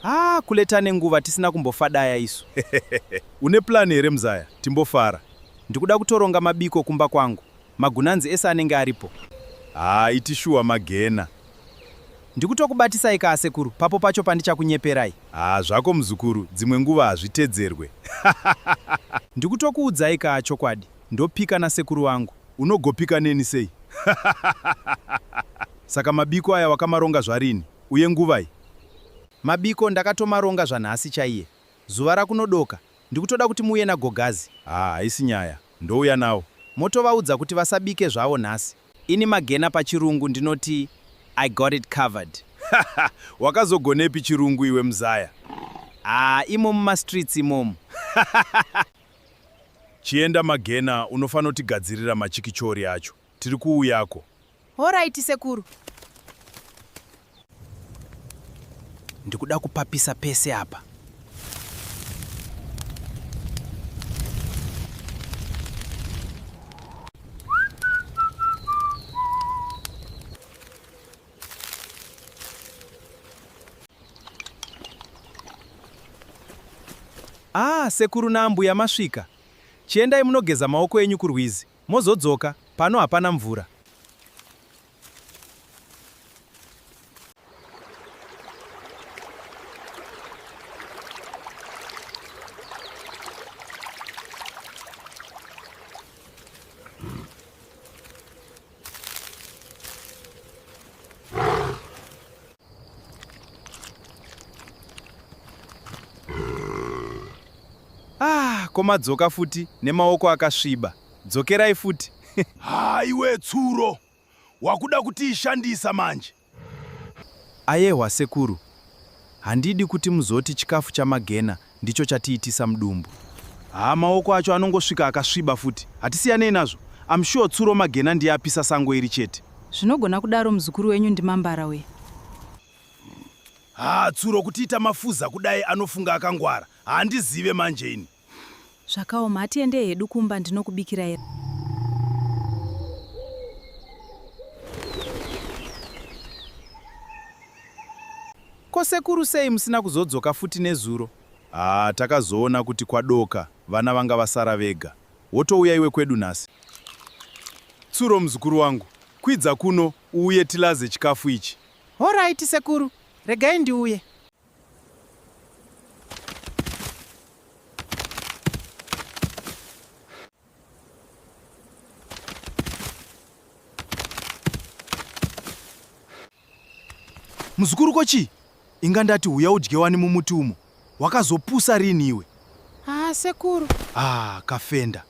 Haa kule tane nguva tisina kumbofadaya isu. Une plan here mzaya? Timbofara. Ndikuda kutoronga mabiko kumba kwangu. Magunanzi ese anenge aripo. Haa iti shuwa magen'a. Ndikutokubatisai ka asekuru, papo pacho pandichakunyeperai. Haa zvako muzukuru, dzimwe nguva hazvitedzerwe. Ndikutokuudzai kaa chokwadi, ndopika nasekuru vangu. Unogopika neni sei? Saka mabiko aya wakamaronga zvarini? Uye nguvai? Mabiko ndakatomaronga zvanhasi chaiye. Zuva rakunodoka. Ndikutoda kuti muuye nagogazi. Haa haisi nyaya. Ndouya nawo. Motovaudza kuti vasabike zvavo nhasi. Ini magena pachirungu ndinoti I got it covered. Wakazogonepi chirungu iwe mzaya? Haa imo mumastreets imomu. Chienda Magena unofanotigadzirira machikichori acho. Tiri kuuyako. Horaiti sekuru. Ndikuda kupapisa pese apa. Ah, sekuru naambuya masvika. Chiendai munogeza maoko enyu kurwizi. Mozodzoka, pano hapana mvura. Ah, ko madzoka futi nemaoko akasviba. Dzokerai futi. Haa iwe tsuro, wakuda kutiishandisa manje. Ayehwa sekuru, handidi kuti muzoti chikafu chaMagena ndicho chatiitisa mudumbu. Haa maoko acho anongosvika akasviba futi. Hatisiyanei nazvo. I'm sure tsuro Magena ndiye apisa sango iri chete. Zvinogona kudaro muzukuru wenyu ndimambara uya. Haa tsuro kutiita mafuza kudai anofunga akangwara. Haandizive manje ini. Zvakaoma hatiendei hedu kumba ndinokubikirai. Ko sekuru sei musina kuzodzoka futi nezuro? Haa takazoona kuti kwadoka vana vanga vasara vega. Wotouya iwe kwedu nhasi? Tsuro muzukuru wangu, kwidza kuno uuye tilaze chikafu ichi. Horaiti sekuru, regai ndiuye. Muzukuru ko chii? Inga ndati huya udye wani mumuti umo. Wakazopusa rini iwe? Haa sekuru. Ah, kafenda.